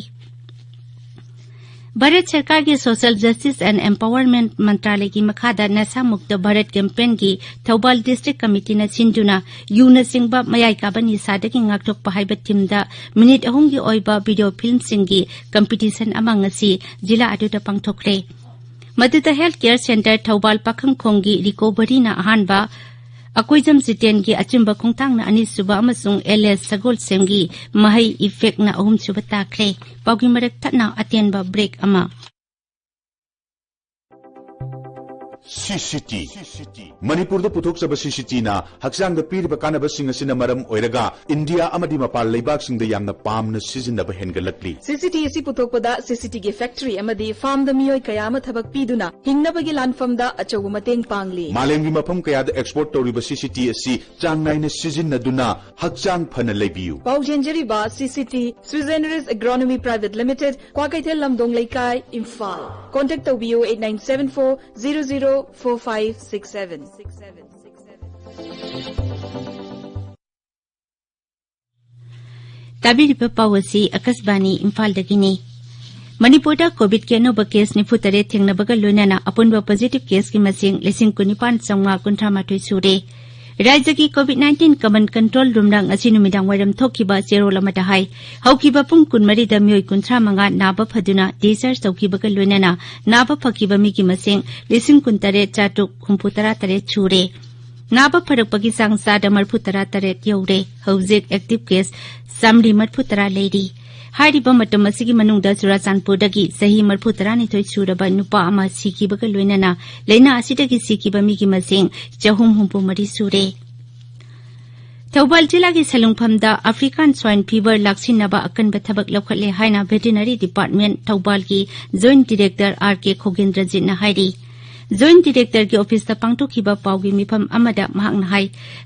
ꯚꯥꯔꯠ ꯁꯔꯀꯥꯔꯒꯤ ꯁꯣꯁꯤꯌꯦꯜ ꯖꯁꯇꯤꯁ ꯑꯦꯟ ꯑꯦꯝꯄꯥꯋꯔꯃꯦꯟ ꯃꯟꯇ꯭ꯔꯥꯂꯌꯒꯤ ꯃꯈꯥꯗ ꯅꯁꯥ ꯃꯨꯛꯇ ꯚꯥꯔꯠ ꯀꯦꯝꯄꯦꯟꯒꯤ ꯊꯧꯕꯥꯜ ꯗꯤꯁꯇ꯭ꯔꯤꯛ ꯀꯃꯤꯇꯤꯅ ꯁꯤꯟꯗꯨꯅ ꯌꯨꯅꯆꯤꯡꯕ ꯃꯌꯥꯏ ꯀꯥꯕ ꯅꯤꯁꯥꯗꯒꯤ ꯉꯥꯛꯊꯣꯛꯄ ꯍꯥꯏꯕ ꯊꯤꯝꯗ ꯃꯤꯅꯤꯠ ꯑꯍꯨꯝꯒꯤ ꯑꯣꯏꯕ ꯚꯤꯗꯤꯑꯣ ꯐꯤꯜꯝꯁꯤꯡꯒꯤ ꯀꯝꯄꯤꯇꯤꯁꯟ ꯑꯃ ꯉꯁꯤ ꯖꯤꯂꯥ ꯑꯗꯨꯗ ꯄꯥꯡꯊꯣꯛꯈ꯭ꯔꯦ꯫ ꯃꯗꯨꯗ ꯍꯦꯜꯊ ꯀꯦꯌꯔ ꯁꯦꯟꯇꯔ ꯊꯧꯕꯥꯜ ꯄꯥꯈꯪꯈꯣꯡꯒꯤ ꯔꯤꯀꯣꯚꯔꯤꯅ ꯑꯍꯥꯟꯕ, ꯑꯀꯣꯏꯖꯝ ꯖꯤꯇꯦꯟꯒꯤ ꯑꯆꯨꯝꯕ ꯈꯣꯡꯊꯥꯡꯅ ꯑꯅꯤꯁꯨꯕ ꯑꯃꯁꯨꯡ ꯑꯦꯜ ꯑꯦꯁ ꯁꯒꯣꯜꯁꯦꯝꯒꯤ ꯃꯍꯩ ꯏꯐꯦꯛꯅ ꯑꯍꯨꯝꯁꯨꯕ ꯇꯥꯈ꯭ꯔꯦ꯫ ꯄꯥꯎꯒꯤ ꯃꯔꯛ ꯊꯠꯅ ꯑꯇꯦꯟꯕ ꯕ꯭ꯔꯦꯛ ꯑꯃ꯫ ꯁꯤ ꯁꯤ ꯇꯤ꯫ ꯃꯅꯤꯄꯨꯔꯗ ꯄꯨꯊꯣꯛꯆꯕ ꯁꯤ ꯁꯤ ꯇꯤꯅ ꯍꯛꯆꯥꯡꯗ ꯄꯤꯔꯤꯕ ꯀꯥꯟꯅꯕꯁꯤꯡ ꯑꯁꯤꯅ ꯃꯔꯝ ꯑꯣꯏꯔꯒ ꯏꯟꯗꯤꯌꯥ ꯑꯃꯗꯤ ꯃꯄꯥꯟ ꯂꯩꯕꯥꯛꯁꯤꯡꯗ ꯌꯥꯝꯅ ꯄꯥꯝꯅ ꯁꯤꯖꯤꯟꯅꯕ ꯍꯦꯟꯒꯠꯂꯛꯂꯤ꯫ ꯁꯤ ꯁꯤ ꯇꯤ ꯑꯁꯤ ꯄꯨꯊꯣꯛꯄꯗ ꯁꯤ ꯁꯤ ꯇꯤꯒꯤ ꯐꯦꯛꯇꯔꯤ ꯑꯃꯗꯤ ꯐꯥꯔꯝꯗ ꯃꯤꯑꯣꯏ ꯀꯌꯥ ꯑꯃ ꯊꯕꯛ ꯄꯤꯗꯨꯅ ꯍꯤꯡꯅꯕꯒꯤ ꯂꯥꯟꯐꯝꯗ ꯑꯆꯧꯕ ꯃꯇꯦꯡ ꯄꯥꯡꯂꯤ꯫ ꯃꯥꯂꯦꯝꯒꯤ ꯃꯐꯝ ꯀꯌꯥꯗ ꯑꯦꯛꯁꯄꯣꯔꯠ ꯇꯧꯔꯤꯕ ꯁꯤ ꯁꯤ ꯇꯤ ꯑꯁꯤ ꯆꯥꯡ ꯅꯥꯏꯅ ꯁꯤꯖꯤꯟꯅꯗꯨꯅ ꯍꯛꯆꯥꯡ ꯐꯅ ꯂꯩꯕꯤꯌꯨ꯫ ꯄꯥꯎ ꯆꯦꯟꯖꯔꯤꯕ ꯁꯤ C T Swiss Generous Agronomy Private Limited, Kwakeithel ꯂꯝꯗꯣꯡ ꯂꯩꯀꯥꯏ, ꯏꯝꯐꯥꯜ꯫ Contact ꯇꯧꯕꯤꯌꯨ eight nine seven four zero zero four five six seven꯫ ꯇꯥꯕꯤꯔꯤꯕ ꯄꯥꯎ ꯑꯁꯤ ꯑꯀꯥꯁꯕꯥꯅꯤ ꯏꯝꯐꯥꯜꯗꯒꯤꯅꯤ꯫ ꯃꯅꯤꯄꯨꯔꯗ ꯀꯣꯚꯤꯗꯀꯤ ꯑꯅꯧꯕ ꯀꯦꯁ ꯅꯤꯐꯨ ꯇꯔꯦꯠ ꯊꯦꯡꯅꯕꯒ ꯂꯣꯏꯅꯅ ꯑꯄꯨꯟꯕ ꯄꯣꯖꯤꯇꯤꯚ ꯀꯦꯁꯀꯤ ꯃꯁꯤꯡ ꯂꯤꯁꯤꯡ ꯀꯨꯟꯅꯤꯄꯥꯟ ꯆꯥꯝꯃꯉꯥ ꯀꯨꯟꯊ꯭ꯔꯥ ꯃꯥꯊꯣꯏ ꯁꯨꯔꯦ꯫ ꯔꯥꯖ꯭ꯌꯒꯤ ꯀꯣꯚꯤꯗ ꯅꯥꯏꯟꯇꯤꯟ ꯀꯃꯟ ꯀꯟꯇ꯭ꯔꯣꯜ ꯔꯨꯝꯅ ꯉꯁꯤ ꯅꯨꯃꯤꯗꯥꯡ ꯋꯥꯏꯔꯝ ꯊꯣꯛꯈꯤꯕ ꯆꯦꯔꯣꯜ ꯑꯃꯗ ꯍꯥꯏ, ꯍꯧꯈꯤꯕ ꯄꯨꯡ ꯀꯨꯟꯃꯔꯤꯗ ꯃꯤꯑꯣꯏ ꯀꯨꯟꯊ꯭ꯔꯥ ꯃꯉꯥ ꯅꯥꯕ ꯐꯗꯨꯅ ꯗꯤꯁꯆꯥꯔꯖ ꯇꯧꯈꯤꯕꯒ ꯂꯣꯏꯅꯅ ꯅꯥꯕ ꯐꯈꯤꯕ ꯃꯤꯒꯤ ꯃꯁꯤꯡ ꯂꯤꯁꯤꯡ ꯀꯨꯟ ꯇꯔꯦꯠ ꯆꯥꯇ꯭ꯔꯨꯛ ꯍꯨꯝꯐꯨ ꯇꯔꯥ ꯇꯔꯦꯠ ꯁꯨꯔꯦ꯫ ꯅꯥꯕ ꯐꯔꯛꯄꯒꯤ ꯆꯥꯡ ꯆꯥꯗ ꯃꯔꯤꯐꯨ ꯇꯔꯥ ꯇꯔꯦꯠ ꯌꯧꯔꯦ꯫ ꯍꯧꯖꯤꯛ ꯑꯦꯛꯇꯤꯚ ꯀꯦꯁ ꯆꯥꯃꯔꯤ ꯃꯔꯤꯐꯨ ꯇꯔꯥ ꯂꯩꯔꯤ꯫ ꯍꯥꯏꯔꯤꯕ ꯃꯇꯝ ꯑꯁꯤꯒꯤ ꯃꯅꯨꯡꯗ ꯆꯨꯔꯥꯆꯥꯟꯄꯨꯔꯗꯒꯤ ꯆꯍꯤ ꯃꯔꯤꯐꯨ ꯇꯔꯥꯅꯤꯊꯣꯏ ꯁꯨꯔꯕ ꯅꯨꯄꯥ ꯑꯃ ꯁꯤꯈꯤꯕꯒ ꯂꯣꯏꯅꯅ ꯂꯥꯏꯅꯥ ꯑꯁꯤꯗꯒꯤ ꯁꯤꯈꯤꯕ ꯃꯤꯒꯤ ꯃꯁꯤꯡ ꯆꯍꯨꯝ ꯍꯨꯝꯐꯨ ꯃꯔꯤ ꯁꯨꯔꯦ꯫ ꯊꯧꯕꯥꯜ ꯖꯤꯂꯥꯒꯤ ꯁꯂꯨꯡꯐꯝꯗ ꯑꯐ꯭ꯔꯤꯀꯥꯟ ꯁ꯭ꯋꯥꯏꯟ ꯐꯤꯚꯔ ꯂꯥꯛꯁꯤꯟꯅꯕ ꯑꯀꯟꯕ ꯊꯕꯛ ꯂꯧꯈꯠꯂꯦ ꯍꯥꯏꯅ ꯚꯦꯇꯤꯅꯔꯤ ꯗꯤꯄꯥꯔꯠꯃꯦꯟ ꯊꯧꯕꯥꯜꯒꯤ ꯖꯣꯏꯟꯠ ꯗꯤꯔꯦꯛꯇꯔ ꯑꯥꯔ ꯀꯦ ꯈꯣꯒꯦꯟꯗ꯭ꯔꯖꯤꯠꯅ ꯍꯥꯏꯔꯤ꯫ ꯖꯣꯏꯟꯠ ꯗꯤꯔꯦꯛꯇꯔꯒꯤ ꯑꯣꯐꯤꯁꯇ ꯄꯥꯡꯊꯣꯛꯈꯤꯕ ꯄꯥꯎꯒꯤ ꯃꯤꯐꯝ ꯑꯃꯗ ꯃꯍꯥꯛꯅ ꯍꯥꯏ,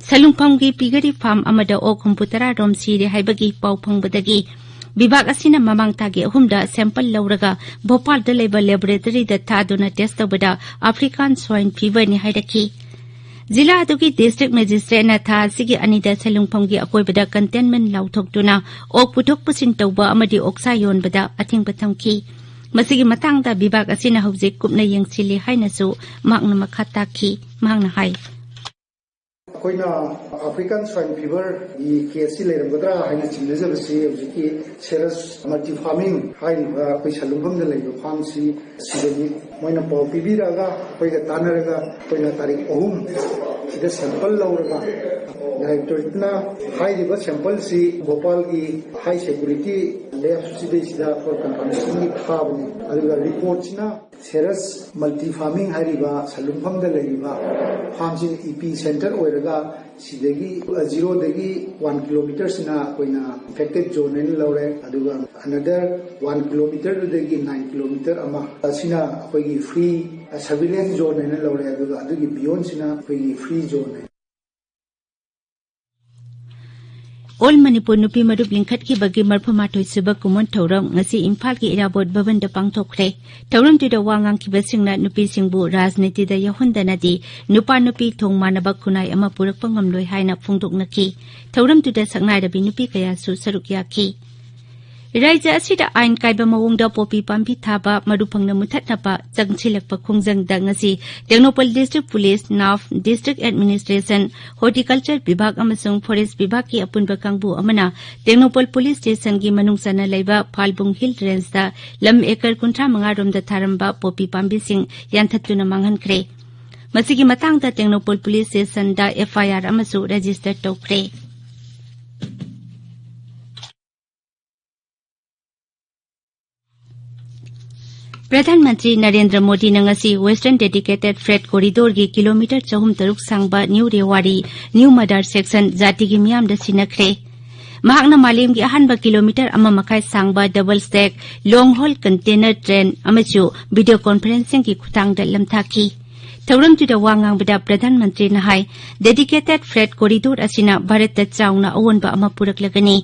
ꯁꯂꯨꯡꯐꯝꯒꯤ ꯄꯤꯒꯔꯤ ꯐꯥꯔꯝ ꯑꯃꯗ ꯑꯣꯛ ꯍꯨꯝꯐꯨ ꯇꯔꯥ ꯔꯣꯝ ꯁꯤꯔꯦ ꯍꯥꯏꯕꯒꯤ ꯄꯥꯎ ꯐꯪꯕꯗꯒꯤ ꯕꯤꯚꯥꯒ ꯑꯁꯤꯅ ꯃꯃꯥꯡ ꯊꯥꯒꯤ ꯑꯍꯨꯝꯗ ꯁꯦꯝꯄꯜ ꯂꯧꯔꯒ ꯚꯣꯄꯥꯜꯗ ꯂꯩꯕ ꯂꯦꯕꯣꯔꯦꯇꯔꯤꯗ ꯊꯥꯗꯨꯅ ꯇꯦꯁ ꯇꯧꯕꯗ ꯑꯐ꯭ꯔꯤꯀꯥꯟ ꯁ꯭ꯋꯥꯏꯟ ꯐꯤꯚꯔꯅꯤ ꯍꯥꯏꯔꯛꯈꯤ꯫ ꯖꯤꯂꯥ ꯑꯗꯨꯒꯤ ꯗꯤꯁꯇ꯭ꯔꯤꯛ ꯃꯦꯖꯤꯁꯇ꯭ꯔꯦꯠꯅ ꯊꯥ ꯑꯁꯤꯒꯤ ꯑꯅꯤꯗ ꯁꯂꯨꯡꯐꯝꯒꯤ ꯑꯀꯣꯏꯕꯗ ꯀꯟꯇꯦꯟꯃꯦꯟ ꯂꯥꯎꯊꯣꯛꯇꯨꯅ ꯑꯣꯛ ꯄꯨꯊꯣꯛ ꯄꯨꯁꯤꯟ ꯇꯧꯕ ꯑꯃꯗꯤ ꯑꯣꯛꯁꯥ ꯌꯣꯟꯕꯗ ꯑꯊꯤꯡꯕ ꯊꯝꯈꯤ꯫ ꯃꯁꯤꯒꯤ ꯃꯇꯥꯡꯗ ꯕꯤꯚꯥꯒ ꯑꯁꯤꯅ ꯍꯧꯖꯤꯛ ꯀꯨꯞꯅ ꯌꯦꯡꯁꯤꯜꯂꯤ ꯍꯥꯏꯅꯁꯨ ꯃꯍꯥꯛꯅ ꯃꯈꯥ ꯇꯥꯈꯤ꯫ ꯃꯍꯥꯛꯅ ꯍꯥꯏ꯫ ꯑꯩꯈꯣꯏꯅ ꯑꯐ꯭ꯔꯤꯀꯥꯟ ꯁ꯭ꯋꯥꯏꯟ ꯐꯤꯚꯔꯒꯤ ꯀꯦꯁꯁꯤ ꯂꯩꯔꯝꯒꯗ꯭ꯔꯥ ꯍꯥꯏꯅ ꯆꯤꯡꯅꯖꯕꯁꯤ ꯍꯧꯖꯤꯛꯀꯤ ꯁꯦꯔꯁ ꯃꯜꯇꯤ ꯐꯥꯔꯃꯤꯡ ꯍꯥꯏꯔꯤꯕ ꯑꯩꯈꯣꯏ ꯁꯂꯨꯡꯐꯝꯗ ꯂꯩꯕ ꯐꯥꯔꯝꯁꯤ ꯁꯤꯗꯅꯤ꯫ ꯃꯣꯏꯅ ꯄꯥꯎ ꯄꯤꯕꯤꯔꯛꯑꯒ ꯑꯩꯈꯣꯏꯒ ꯇꯥꯟꯅꯔꯒ ꯑꯩꯈꯣꯏꯅ ꯇꯥꯔꯤꯛ ꯑꯍꯨꯝ ꯁꯤꯗ ꯁꯦꯝꯄꯜ ꯂꯧꯔꯒ ꯗꯥꯏꯔꯦꯛꯇꯣꯔꯦꯠꯅ ꯍꯥꯏꯔꯤꯕ ꯁꯦꯝꯄꯜꯁꯤ ꯚꯣꯄꯥꯜꯒꯤ ꯍꯥꯏ ꯁꯦꯀ꯭ꯌꯨꯔꯤꯇꯤ ꯂꯦꯕꯁꯤꯗꯩꯁꯤꯗ ꯑꯩꯈꯣꯏ ꯀꯝꯄꯅꯤꯁꯤꯡꯒꯤ ꯊꯥꯕꯅꯤ꯫ ꯑꯗꯨꯒ ꯔꯤꯄꯣꯔꯠꯁꯤꯅ ꯁꯦꯔꯁ ꯃꯜꯇꯤ ꯐꯥꯔꯃꯤꯡ ꯍꯥꯏꯔꯤꯕ ꯁꯟꯂꯨꯡꯐꯝꯗ ꯂꯩꯔꯤꯕ ꯐꯥꯔꯝꯁꯤꯅ ꯏꯄꯤ ꯁꯦꯟꯇꯔ ꯑꯣꯏꯔꯒ ꯁꯤꯗꯒꯤ ꯖꯤꯔꯣꯗꯒꯤ ꯋꯥꯟ ꯀꯤꯂꯣꯃꯤꯇꯔꯁꯤꯅ ꯑꯩꯈꯣꯏꯅ ꯏꯟꯐꯦꯛꯇꯦꯠ ꯖꯣꯟ ꯍꯥꯏꯅ ꯂꯧꯔꯦ꯫ ꯑꯗꯨꯒ ꯑꯅꯗꯔ ꯋꯥꯟ ꯀꯤꯂꯣꯃꯤꯇꯔꯗꯨꯗꯒꯤ ꯅꯥꯏꯟ ꯀꯤꯂꯣꯃꯤꯇꯔ ꯑꯃ ꯑꯁꯤꯅ ꯑꯩꯈꯣꯏꯒꯤ ꯐ꯭ꯔꯤ ꯁꯔꯚꯤꯂꯦꯟꯁ ꯖꯣꯟ ꯍꯥꯏꯅ ꯂꯧꯔꯦ꯫ ꯑꯗꯨꯒ ꯑꯗꯨꯒꯤ ꯕꯤꯌꯣꯟꯁꯤꯅ ꯑꯩꯈꯣꯏꯒꯤ ꯐ꯭ꯔꯤ ꯖꯣꯟ ꯍꯥꯏꯅ꯫ ꯑꯣꯜ ꯃꯅꯤꯄꯨꯔ ꯅꯨꯄꯤ ꯃꯔꯨꯞ ꯂꯤꯡꯈꯠꯈꯤꯕꯒꯤ ꯃꯔꯐꯨ ꯃꯥꯊꯣꯏ ꯁꯨꯕ ꯀꯨꯝꯑꯣꯟ ꯊꯧꯔꯝ ꯉꯁꯤ ꯏꯝꯐꯥꯜꯒꯤ ꯏꯔꯥꯕꯣꯠ ꯚꯕꯟꯗ ꯄꯥꯡꯊꯣꯛꯈ꯭ꯔꯦ꯫ ꯊꯧꯔꯝꯗꯨꯗ ꯋꯥ ꯉꯥꯡꯈꯤꯕꯁꯤꯡꯅ ꯅꯨꯄꯤꯁꯤꯡꯕꯨ ꯔꯥꯖꯅꯤꯇꯤꯗ ꯌꯥꯎꯍꯟꯗꯅꯗꯤ ꯅꯨꯄꯥ ꯅꯨꯄꯤ ꯊꯣꯡ ꯃꯥꯟꯅꯕ ꯈꯨꯟꯅꯥꯏ ꯑꯃ ꯄꯨꯔꯛꯄ ꯉꯝꯂꯣꯏ ꯍꯥꯏꯅ ꯐꯣꯡꯗꯣꯛꯅꯈꯤ꯫ ꯊꯧꯔꯝꯗꯨꯗ ꯁꯛꯅꯥꯏꯔꯕꯤ ꯅꯨꯄꯤ ꯀꯌꯥꯁꯨ ꯁꯔꯨꯛ ꯌꯥꯈꯤ꯫ ꯔꯥꯖ꯭ꯌ ꯑꯁꯤꯗ ꯑꯥꯏꯟ ꯀꯥꯏꯕ ꯃꯑꯣꯡꯗ ꯄꯣꯄꯤ ꯄꯥꯝꯕꯤ ꯊꯥꯕ ꯃꯔꯨ ꯐꯪꯅ ꯃꯨꯊꯠꯅꯕ ꯆꯪꯁꯤꯜꯂꯛꯄ ꯈꯣꯡꯖꯪꯗ ꯉꯁꯤ ꯇꯦꯡꯅꯧꯄꯜ ꯗꯤꯁꯇ꯭ꯔꯤꯛ ꯄꯨꯂꯤꯁ, ꯅꯥꯐ, ꯗꯤꯁꯇ꯭ꯔꯤꯛ ꯑꯦꯗꯃꯤꯅꯤꯁꯇ꯭ꯔꯦꯁꯟ, ꯍꯣꯔꯇꯤꯀꯜꯆꯔ ꯕꯤꯚꯥꯒ ꯑꯃꯁꯨꯡ ꯐꯣꯔꯦꯁ ꯕꯤꯚꯥꯒꯀꯤ ꯑꯄꯨꯟꯕ ꯀꯥꯡꯕꯨ ꯑꯃꯅ ꯇꯦꯡꯅꯧꯄꯜ ꯄꯨꯂꯤꯁ ꯁ꯭ꯇꯦꯁꯟꯒꯤ ꯃꯅꯨꯡ ꯆꯟꯅ ꯂꯩꯕ ꯐꯥꯜꯕꯨꯡ ꯍꯤꯜ ꯔꯦꯟꯖꯇ ꯂꯝ ꯑꯦꯀꯔ ꯀꯨꯟꯊ꯭ꯔꯥ ꯃꯉꯥ ꯔꯣꯝꯗ ꯊꯥꯔꯝꯕ ꯄꯣꯄꯤ ꯄꯥꯝꯕꯤꯁꯤꯡ ꯌꯥꯟꯊꯠꯇꯨꯅ ꯃꯥꯡꯍꯟꯈ꯭ꯔꯦ꯫ ꯃꯁꯤꯒꯤ ꯃꯇꯥꯡꯗ ꯇꯦꯡꯅꯧꯄꯜ ꯄꯨꯂꯤꯁ ꯁ꯭ꯇꯦꯁꯟꯗ ꯑꯦꯐ ꯑꯥꯏ ꯑꯥꯔ ꯑꯃꯁꯨ ꯔꯦꯖꯤꯁꯇꯔ ꯇꯧꯈ꯭ꯔꯦ꯫ ꯄ꯭ꯔꯙꯥꯟ ꯃꯟꯇ꯭ꯔꯤ ꯅꯔꯦꯟꯗ꯭ꯔ ꯃꯣꯗꯤꯅ ꯉꯁꯤ ꯋꯦꯁꯇꯔꯟ ꯗꯦꯗꯤꯀꯦꯇꯦꯗ ꯐ꯭ꯔꯦꯠ ꯀꯣꯔꯤꯗꯣꯔꯒꯤ ꯀꯤꯂꯣꯃꯤꯇꯔ ꯆꯍꯨꯝ ꯇꯔꯨꯛ ꯁꯥꯡꯕ ꯅ꯭ꯌꯨ ꯔꯦꯋꯥꯔꯤ, ꯅ꯭ꯌꯨ ꯃꯗꯥꯔ ꯁꯦꯛꯁꯟ ꯖꯥꯇꯤꯒꯤ ꯃꯤꯌꯥꯝꯗ ꯁꯤꯟꯅꯈ꯭ꯔꯦ꯫ ꯃꯍꯥꯛꯅ ꯃꯥꯂꯦꯝꯒꯤ ꯑꯍꯥꯟꯕ ꯀꯤꯂꯣꯃꯤꯇꯔ ꯑꯃ ꯃꯈꯥꯏ ꯁꯥꯡꯕ ꯗꯕꯜ ꯁ꯭ꯇꯦꯛ ꯂꯣꯡ ꯍꯣꯜ ꯀꯟꯇꯦꯅꯔ ꯇ꯭ꯔꯦꯟ ꯑꯃꯁꯨ ꯚꯤꯗꯤꯑꯣ ꯀꯣꯟꯐꯔꯦꯟꯁꯤꯡꯒꯤ ꯈꯨꯠꯊꯥꯡꯗ ꯂꯝꯊꯥꯈꯤ꯫ ꯊꯧꯔꯝꯗꯨꯗ ꯋꯥ ꯉꯥꯡꯕꯗ ꯄ꯭ꯔꯙꯥꯟ ꯃꯟꯇ꯭ꯔꯤꯅ ꯍꯥꯏ, ꯗꯦꯗꯤꯀꯦꯇꯦꯗ ꯐ꯭ꯔꯦꯠ ꯀꯣꯔꯤꯗꯣꯔ ꯑꯁꯤꯅ ꯚꯥꯔꯠꯇ ꯆꯥꯎꯅ ꯑꯑꯣꯟꯕ ꯑꯃ ꯄꯨꯔꯛꯂꯒꯅꯤ꯫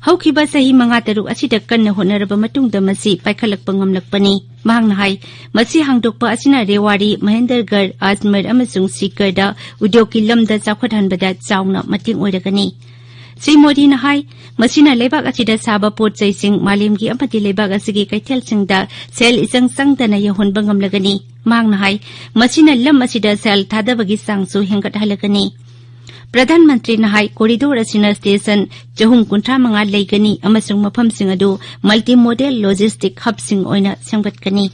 ꯍꯧꯈꯤꯕ ꯆꯍꯤ ꯃꯉꯥ ꯇꯔꯨꯛ ꯑꯁꯤꯗ ꯀꯟꯅ ꯍꯣꯠꯅꯔꯕ ꯃꯇꯨꯡꯗ ꯃꯁꯤ ꯄꯥꯏꯈꯠꯂꯛꯄ ꯉꯝꯂꯛꯄꯅꯤ꯫ ꯃꯍꯥꯛꯅ ꯍꯥꯏ, ꯃꯁꯤ ꯍꯥꯡꯗꯣꯛꯄ ꯑꯁꯤꯅ ꯔꯦꯋꯥꯔꯤ, ꯃꯍꯦꯟꯗꯔꯒꯔ, ꯑꯖꯃꯔ ꯑꯃꯁꯨꯡ ꯁꯤꯀꯔꯗ ꯎꯗ꯭ꯌꯣꯒꯀꯤ ꯂꯝꯗ ꯆꯥꯎꯈꯠꯍꯟꯕꯗ ꯆꯥꯎꯅ ꯃꯇꯦꯡ ꯑꯣꯏꯔꯒꯅꯤ꯫ ꯁ꯭ꯔꯤ ꯃꯣꯗꯤꯅ ꯍꯥꯏ, ꯃꯁꯤꯅ ꯂꯩꯕꯥꯛ ꯑꯁꯤꯗ ꯁꯥꯕ ꯄꯣꯠ ꯆꯩꯁꯤꯡ ꯃꯥꯂꯦꯝꯒꯤ ꯑꯃꯗꯤ ꯂꯩꯕꯥꯛ ꯑꯁꯤꯒꯤ ꯀꯩꯊꯦꯜꯁꯤꯡꯗ ꯁꯦꯜ ꯏꯆꯪ ꯆꯪꯗꯅ ꯌꯧꯍꯟꯕ ꯉꯝꯂꯒꯅꯤ꯫ ꯃꯍꯥꯛꯅ ꯍꯥꯏ, ꯃꯁꯤꯅ ꯂꯝ ꯑꯁꯤꯗ ꯁꯦꯜ ꯊꯥꯗꯕꯒꯤ ꯆꯥꯡꯁꯨ ꯍꯦꯟꯒꯠꯍꯜꯂꯒꯅꯤ꯫ ꯄ꯭ꯔꯙꯥꯟ ꯃꯟꯇ꯭ꯔꯤꯅ ꯍꯥꯏ, ꯀꯣꯔꯤꯗꯣꯔ ꯑꯁꯤꯅ ꯁ꯭ꯇꯦꯁꯟ ꯆꯍꯨꯝ ꯀꯨꯟꯊ꯭ꯔꯥ ꯃꯉꯥ ꯂꯩꯒꯅꯤ ꯑꯃꯁꯨꯡ ꯃꯐꯝꯁꯤꯡ ꯑꯗꯨ ꯃꯜꯇꯤ ꯃꯣꯗꯦꯜ ꯂꯣꯖꯤꯁꯇꯤꯛ ꯍꯕꯁꯤꯡ ꯑꯣꯏꯅ ꯁꯦꯝꯒꯠꯀꯅꯤ꯫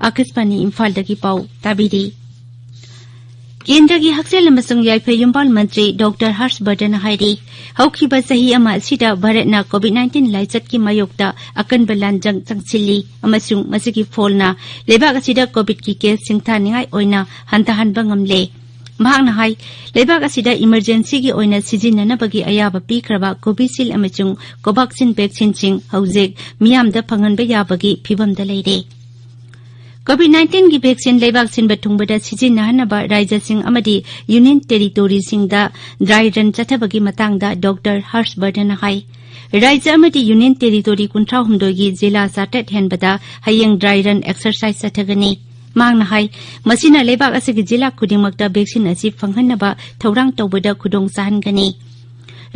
ꯑꯀꯥꯁꯕꯥꯅꯤ ꯏꯝꯐꯥꯜꯗꯒꯤ ꯄꯥꯎ ꯇꯥꯕꯤꯔꯤ꯫ ꯀꯦꯟꯗ꯭ꯔꯒꯤ ꯍꯛꯁꯦꯜ ꯑꯃꯁꯨꯡ ꯌꯥꯏꯐ ꯌꯨꯝꯕꯥꯜ ꯃꯟꯇ꯭ꯔꯤ ꯗꯣꯛꯇꯔ ꯍꯔꯁ ꯕꯔꯗꯟ ꯍꯥꯏꯔꯤ, ꯍꯧꯈꯤꯕ ꯆꯍꯤ ꯑꯃ ꯑꯁꯤꯗ ꯚꯥꯔꯠꯅ ꯀꯣꯚꯤꯗ ꯅꯥꯏꯟꯇꯤꯟ ꯂꯥꯏꯆꯠꯀꯤ ꯃꯥꯌꯣꯛꯇ ꯑꯀꯟꯕ ꯂꯥꯟꯖꯪ ꯆꯪꯁꯤꯜꯂꯤ ꯑꯃꯁꯨꯡ ꯃꯁꯤꯒꯤ ꯐꯣꯜꯅ ꯂꯩꯕꯥꯛ ꯑꯁꯤꯗ ꯀꯣꯚꯤꯗꯀꯤ ꯀꯦꯁ ꯁꯤꯡꯊꯥꯅꯤꯡꯉꯥꯏ ꯑꯣꯏꯅ ꯍꯟꯊꯍꯟꯕ ꯉꯝꯂꯦ꯫ ꯃꯍꯥꯛꯅ ꯍꯥꯏ, ꯂꯩꯕꯥꯛ ꯑꯁꯤꯗ ꯏꯃꯔꯖꯦꯟꯁꯤꯒꯤ ꯑꯣꯏꯅ ꯁꯤꯖꯤꯟꯅꯅꯕꯒꯤ ꯑꯌꯥꯕ ꯄꯤꯈ꯭ꯔꯕ ꯀꯣꯚꯤꯁꯤꯜ ꯑꯃꯁꯨꯡ ꯀꯣꯚꯥꯛꯁꯤꯟ ꯚꯦꯛꯁꯤꯟꯁꯤꯡ ꯍꯧꯖꯤꯛ ꯃꯤꯌꯥꯝꯗ ꯐꯪꯍꯟꯕ ꯌꯥꯕꯒꯤ ꯐꯤꯚꯝꯗ ꯂꯩꯔꯦ꯫ ꯀꯣꯚꯤꯗ ꯅꯥꯏꯟꯇꯤꯟꯒꯤ ꯚꯦꯛꯁꯤꯟ ꯂꯩꯕꯥꯛ ꯁꯤꯟꯕ ꯊꯨꯡꯕꯗ ꯁꯤꯖꯤꯟꯅꯍꯟꯅꯕ ꯔꯥꯖ꯭ꯌꯁꯤꯡ ꯑꯃꯗꯤ ꯌꯨꯅꯤꯌꯟ ꯇꯦꯔꯤꯇꯣꯔꯤꯁꯤꯡꯗ ꯗ꯭ꯔꯥꯏ ꯔꯟ ꯆꯠꯊꯕꯒꯤ ꯃꯇꯥꯡꯗ ꯗꯣꯛꯇꯔ ꯍꯔꯁ ꯕꯔꯗꯟꯅ ꯍꯥꯏ, ꯔꯥꯖ꯭ꯌ ꯑꯃꯗꯤ ꯌꯨꯅꯤꯌꯟ ꯇꯦꯔꯤꯇꯣꯔꯤ ꯀꯨꯟꯊ꯭ꯔꯥ ꯍꯨꯝꯗꯣꯏꯒꯤ ꯖꯤꯂꯥ ꯆꯥꯇ꯭ꯔꯦꯠ ꯍꯦꯟꯕꯗ ꯍꯌꯦꯡ ꯗ꯭ꯔꯥꯏ ꯔꯟ ꯑꯦꯛꯁꯔꯁꯥꯏꯖ ꯆꯠꯊꯒꯅꯤ꯫ ꯃꯍꯥꯛꯅ ꯍꯥꯏ, ꯃꯁꯤꯅ ꯂꯩꯕꯥꯛ ꯑꯁꯤꯒꯤ ꯖꯤꯂꯥ ꯈꯨꯗꯤꯡꯃꯛꯇ ꯚꯦꯛꯁꯤꯟ ꯑꯁꯤ ꯐꯪꯍꯟꯅꯕ ꯊꯧꯔꯥꯡ ꯇꯧꯕꯗ ꯈꯨꯗꯣꯡ ꯆꯥꯍꯟꯒꯅꯤ꯫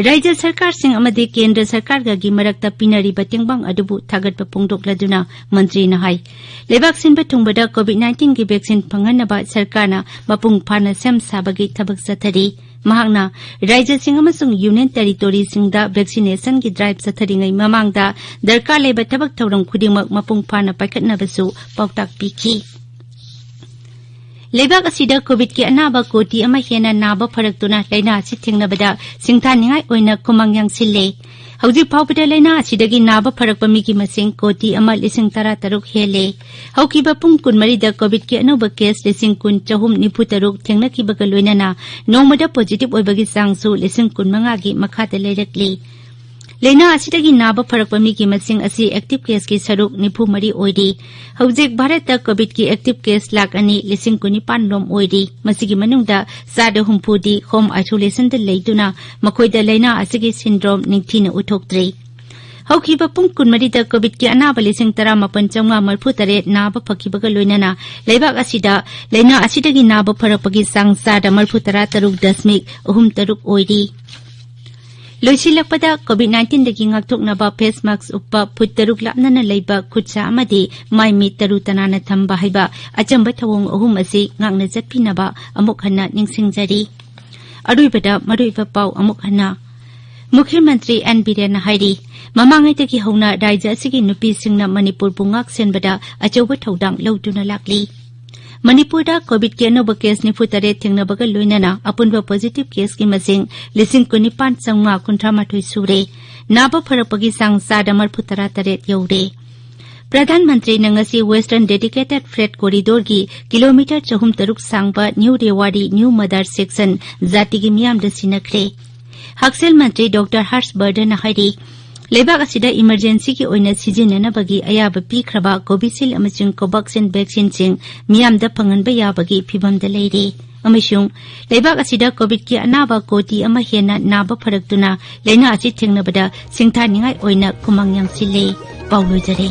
ꯔꯥꯖ꯭ꯌ ꯁꯔꯀꯥꯔꯁꯤꯡ ꯑꯃꯗꯤ ꯀꯦꯟꯗ꯭ꯔ ꯁꯔꯀꯥꯔꯒꯒꯤ ꯃꯔꯛꯇ ꯄꯤꯅꯔꯤꯕ ꯇꯦꯡꯕꯥꯡ ꯑꯗꯨꯕꯨ ꯊꯥꯒꯠꯄ ꯐꯣꯡꯗꯣꯛꯂꯗꯨꯅ ꯃꯟꯇ꯭ꯔꯤꯅ ꯍꯥꯏ, ꯂꯩꯕꯥꯛ ꯁꯤꯟꯕ ꯊꯨꯡꯕꯗ ꯀꯣꯚꯤꯗ ꯅꯥꯏꯟꯇꯤꯟꯒꯤ ꯚꯦꯛꯁꯤꯟ ꯐꯪꯍꯟꯅꯕ ꯁꯔꯀꯥꯔꯅ ꯃꯄꯨꯡ ꯐꯥꯅ ꯁꯦꯝ ꯁꯥꯕꯒꯤ ꯊꯕꯛ ꯆꯠꯊꯔꯤ꯫ ꯃꯍꯥꯛꯅ ꯔꯥꯖ꯭ꯌꯁꯤꯡ ꯑꯃꯁꯨꯡ ꯌꯨꯅꯤꯌꯟ ꯇꯦꯔꯤꯇꯣꯔꯤꯁꯤꯡꯗ ꯚꯦꯛꯁꯤꯅꯦꯁꯟꯒꯤ ꯗ꯭ꯔꯥꯏꯚ ꯆꯠꯊꯔꯤꯉꯩ ꯃꯃꯥꯡꯗ ꯗꯔꯀꯥꯔ ꯂꯩꯕ ꯊꯕꯛ ꯊꯧꯔꯝ ꯈꯨꯗꯤꯡꯃꯛ ꯃꯄꯨꯡ ꯐꯥꯅ ꯄꯥꯏꯈꯠꯅꯕꯁꯨ ꯄꯥꯎꯇꯥꯛ ꯄꯤꯈꯤ꯫ ꯂꯩꯕꯥꯛ ꯑꯁꯤꯗ ꯀꯣꯚꯤꯗꯀꯤ ꯑꯅꯥꯕ ꯀꯣꯇꯤ ꯑꯃ ꯍꯦꯟꯅ ꯅꯥꯕ ꯐꯔꯛꯇꯨꯅ ꯂꯥꯏꯅꯥ ꯑꯁꯤ ꯊꯦꯡꯅꯕꯗ ꯁꯤꯡꯊꯥꯅꯤꯡꯉꯥꯏ ꯑꯣꯏꯅ ꯈꯨꯃꯥꯡ ꯌꯥꯡꯁꯤꯜꯂꯦ꯫ ꯍꯧꯖꯤꯛ ꯐꯥꯎꯕꯗ ꯂꯥꯏꯅꯥ ꯑꯁꯤꯗꯒꯤ ꯅꯥꯕ ꯐꯔꯛꯄ ꯃꯤꯒꯤ ꯃꯁꯤꯡ ꯀꯣꯇꯤ ꯑꯃ ꯂꯤꯁꯤꯡ ꯇꯔꯥ ꯇꯔꯨꯛ ꯍꯦꯜꯂꯦ꯫ ꯍꯧꯈꯤꯕ ꯄꯨꯡ ꯀꯨꯟꯃꯔꯤꯗ ꯀꯣꯚꯤꯗꯀꯤ ꯑꯅꯧꯕ ꯀꯦꯁ ꯂꯤꯁꯤꯡ ꯀꯨꯟ ꯆꯍꯨꯝ ꯅꯤꯐꯨ ꯇꯔꯨꯛ ꯊꯦꯡꯅꯈꯤꯕꯒ ꯂꯣꯏꯅꯅ ꯅꯣꯡꯃꯗ ꯄꯣꯖꯤꯇꯤꯚ ꯑꯣꯏꯕꯒꯤ ꯆꯥꯡꯁꯨ ꯂꯤꯁꯤꯡ ꯀꯨꯟꯃꯉꯥꯒꯤ ꯃꯈꯥꯗ ꯂꯩꯔꯛꯂꯤ꯫ ꯂꯥꯏꯅꯥ ꯑꯁꯤꯗꯒꯤ ꯅꯥꯕ ꯐꯔꯛꯄ ꯃꯤꯒꯤ ꯃꯁꯤꯡ ꯑꯁꯤ ꯑꯦꯛꯇꯤꯚ ꯀꯦꯁꯀꯤ ꯁꯔꯨꯛ ꯅꯤꯐꯨ ꯃꯔꯤ ꯑꯣꯏꯔꯤ꯫ ꯍꯧꯖꯤꯛ ꯚꯥꯔꯠꯇ ꯀꯣꯚꯤꯗꯀꯤ ꯑꯦꯛꯇꯤꯚ ꯀꯦꯁ ꯂꯥꯈ ꯑꯅꯤ ꯂꯤꯁꯤꯡ ꯀꯨꯟꯅꯤꯄꯥꯟ ꯔꯣꯝ ꯑꯣꯏꯔꯤ꯫ ꯃꯁꯤꯒꯤ ꯃꯅꯨꯡꯗ ꯆꯥꯗ ꯍꯨꯝꯐꯨꯗꯤ ꯍꯣꯝ ꯑꯥꯏꯁꯣꯂꯦꯁꯟꯗ ꯂꯩꯗꯨꯅ ꯃꯈꯣꯏꯗ ꯂꯥꯏꯅꯥ ꯑꯁꯤꯒꯤ ꯁꯤꯟꯗ꯭ꯔꯣꯝ ꯅꯤꯡꯊꯤꯅ ꯎꯠꯊꯣꯛꯇ꯭ꯔꯤ꯫ ꯍꯧꯈꯤꯕ ꯄꯨꯡ ꯀꯨꯟꯃꯔꯤꯗ ꯀꯣꯚꯤꯗꯀꯤ ꯑꯅꯥꯕ ꯂꯤꯁꯤꯡ ꯇꯔꯥꯃꯥꯄꯟ ꯆꯥꯝꯃꯉꯥ ꯃꯔꯤꯐꯨ ꯇꯔꯦꯠ ꯅꯥꯕ ꯐꯈꯤꯕꯒ ꯂꯣꯏꯅꯅ ꯂꯩꯕꯥꯛ ꯑꯁꯤꯗ ꯂꯥꯏꯅꯥ ꯑꯁꯤꯗꯒꯤ ꯅꯥꯕ ꯐꯔꯛꯄꯒꯤ ꯆꯥꯡ ꯆꯥꯗ ꯃꯔꯤꯐꯨ ꯇꯔꯥ ꯇꯔꯨꯛ ꯗꯁꯃꯤꯛ ꯑꯍꯨꯝ ꯇꯔꯨꯛ ꯑꯣꯏꯔꯤ꯫ ꯂꯣꯏꯁꯤꯜꯂꯛꯄꯗ, ꯀꯣꯚꯤꯗ ꯅꯥꯏꯟꯇꯤꯟꯗꯒꯤ ꯉꯥꯛꯊꯣꯛꯅꯕ ꯐꯦꯁ ꯃꯥꯛꯁ ꯎꯞꯄ, ꯐꯨꯠ ꯇꯔꯨꯛ ꯂꯥꯞꯅꯅ ꯂꯩꯕ, ꯈꯨꯠ ꯁꯥ ꯑꯃꯗꯤ ꯃꯥꯏ ꯃꯤꯠ ꯇꯔꯨ ꯇꯅꯥꯟꯅ ꯊꯝꯕ ꯍꯥꯏꯕ ꯑꯆꯝꯕ ꯊꯧꯑꯣꯡ ꯑꯍꯨꯝ ꯑꯁꯤ ꯉꯥꯛꯅ ꯆꯠꯄꯤꯅꯕ ꯑꯃꯨꯛ ꯍꯟꯅ ꯅꯤꯡꯁꯤꯡꯖꯔꯤ꯫ ꯑꯔꯣꯏꯕꯗ ꯃꯔꯨꯑꯣꯏꯕ ꯄꯥꯎ ꯑꯃꯨꯛ ꯍꯟꯅ꯫ ꯃꯨꯈ꯭ꯌ ꯃꯟꯇ꯭ꯔꯤ ꯑꯦꯟ ꯕꯤꯔꯦꯟꯅ ꯍꯥꯏꯔꯤ, ꯃꯃꯥꯡꯉꯩꯗꯒꯤ ꯍꯧꯅ ꯔꯥꯖ꯭ꯌ ꯑꯁꯤꯒꯤ ꯅꯨꯄꯤꯁꯤꯡꯅ ꯃꯅꯤꯄꯨꯔꯕꯨ ꯉꯥꯛ ꯁꯦꯟꯕꯗ ꯑꯆꯧꯕ ꯊꯧꯗꯥꯡ ꯂꯧꯗꯨꯅ ꯂꯥꯛꯂꯤ꯫ ꯃꯅꯤꯄꯨꯔꯗ ꯀꯣꯚꯤꯗꯀꯤ ꯑꯅꯧꯕ ꯀꯦꯁ ꯅꯤꯐꯨ ꯇꯔꯦꯠ ꯊꯦꯡꯅꯕꯒ ꯂꯣꯏꯅꯅ ꯑꯄꯨꯟꯕ ꯄꯣꯖꯤꯇꯤꯚ ꯀꯦꯁꯀꯤ ꯃꯁꯤꯡ ꯂꯤꯁꯤꯡ ꯀꯨꯟ ꯅꯤꯄꯥꯟ ꯆꯥꯝꯃꯉꯥ ꯀꯨꯟꯊ꯭ꯔꯥ ꯃꯥꯊꯣꯏ ꯁꯨꯔꯦ꯫ ꯅꯥꯕ ꯐꯔꯛꯄꯒꯤ ꯆꯥꯡ ꯆꯥꯗ ꯃꯔꯤꯐꯨ ꯇꯔꯥ ꯇꯔꯦꯠ ꯌꯧꯔꯦ꯫ ꯄ꯭ꯔꯙꯥꯟ ꯃꯟꯇ꯭ꯔꯤꯅ ꯉꯁꯤ Western Dedicated Freight Corridorꯒꯤ ꯀꯤꯂꯣꯃꯤꯇꯔ ꯆꯍꯨꯝ ꯇꯔꯨꯛ ꯁꯥꯡꯕ ꯅ꯭ꯌꯨ ꯔꯦꯋꯥꯔꯤ ꯅ꯭ꯌꯨ ꯃꯗꯥꯔ ꯁꯦꯛꯁꯟ ꯖꯥꯇꯤꯒꯤ ꯃꯤꯌꯥꯝꯗ ꯁꯤꯟꯅꯈ꯭ꯔꯦ꯫ ꯍꯛꯁꯦꯜ ꯃꯟꯇ꯭ꯔꯤ ꯗꯣꯛꯇꯔ ꯍꯔꯁ ꯕꯔꯗꯟꯅ ꯍꯥꯏꯔꯤ, ꯂꯩꯕꯥꯛ ꯑꯁꯤꯗ ꯏꯃꯔꯖꯦꯟꯁꯤꯒꯤ ꯑꯣꯏꯅ ꯁꯤꯖꯤꯟꯅꯅꯕꯒꯤ ꯑꯌꯥꯕ ꯄꯤꯈ꯭ꯔꯕ ꯀꯣꯚꯤꯁꯤꯜ ꯑꯃꯁꯨꯡ ꯀꯣꯚꯥꯛꯁꯤꯟ ꯚꯦꯛꯁꯤꯟꯁꯤꯡ ꯃꯤꯌꯥꯝꯗ ꯐꯪꯍꯟꯕ ꯌꯥꯕꯒꯤ ꯐꯤꯚꯝꯗ ꯂꯩꯔꯦ ꯑꯃꯁꯨꯡ ꯂꯩꯕꯥꯛ ꯑꯁꯤꯗ ꯀꯣꯚꯤꯗꯀꯤ ꯑꯅꯥꯕ ꯀꯣꯇꯤ ꯑꯃ ꯍꯦꯟꯅ ꯅꯥꯕ ꯐꯔꯛꯇꯨꯅ ꯂꯥꯏꯅꯥ ꯑꯁꯤ ꯊꯦꯡꯅꯕꯗ ꯁꯤꯡꯊꯥꯅꯤꯡꯉꯥꯏ ꯑꯣꯏꯅ ꯈꯨꯃꯥꯡ ꯌꯥꯡꯁꯤꯜꯂꯦ꯫ ꯄꯥꯎ ꯂꯣꯏꯖꯔꯦ꯫